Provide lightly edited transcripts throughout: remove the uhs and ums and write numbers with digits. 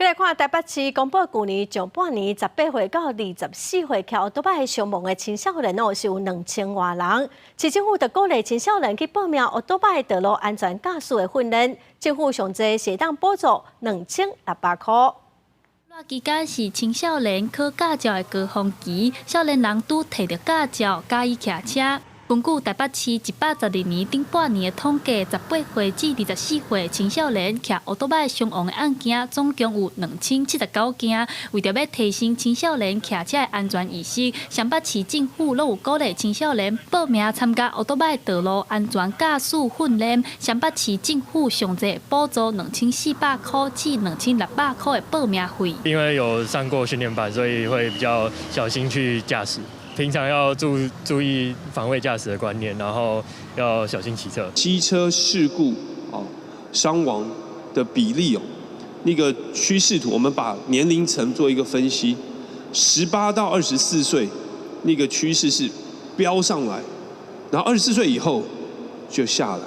來看台北市公布舊年上半年18歲到24歲騎歐多擺傷亡的青少年哦，是有2000外人。市政府就鼓勵青少年去報名歐多擺道路安全駕駛的訓練，政府上濟是會當補助2600箍。期間是青少年考駕照的高峰期，少年人拄提著駕照，佮意騎車。根據台北市112年頂半年的統計，18歲至24歲青少年騎歐多擺傷亡的案件，總共有2079件。為著欲提升青少年騎車的安全意識，雙北市政府攏有鼓勵青少年報名參加歐多擺道路安全駕駛訓練。雙北市政府上濟補助2400箍至2600箍的報名費。因為有上過訓練班，所以會比較小心去駕駛。平常要注意防衛駕駛的觀念，然後要小心騎車。機車事故哦傷亡的比例哦，那個趨勢圖，我們把年齡層做一個分析，18到24歲那個趨勢是飆上來，然後24歲以後就下來。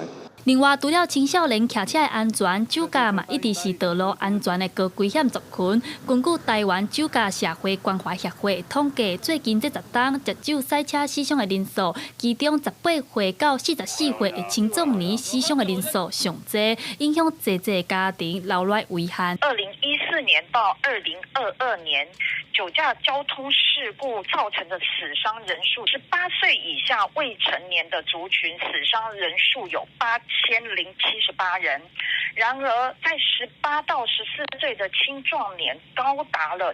另外，除了青少年騎車的安全，酒駕嘛一直是道路安全的高危險族群。根據台灣酒駕社會關懷協會統計，最近這10冬食酒駛車死傷的人數，其中18歲到44歲的青壯年死傷的人數上濟，影響濟濟家庭留落遺憾。 2014年到2022年，酒駕交通事故造成的死傷人數，18歲以下未成年的族群死傷人數有8078人，然而在18到14歲的青壯年高達了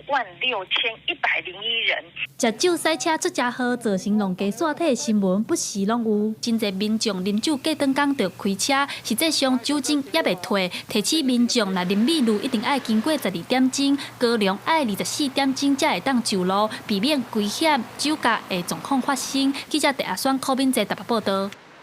96,101人。食酒駛車出車禍造成弄家煞體的新聞不時攏有，真濟民眾啉酒過轉工就開車，實際上酒精猶未退。提醒民眾若啉美祿一定愛經過12點鐘，高粱愛24點鐘才會當上路，避免危險酒駕的狀況發生。記者鄭阿雙、柯敏哲台北報導。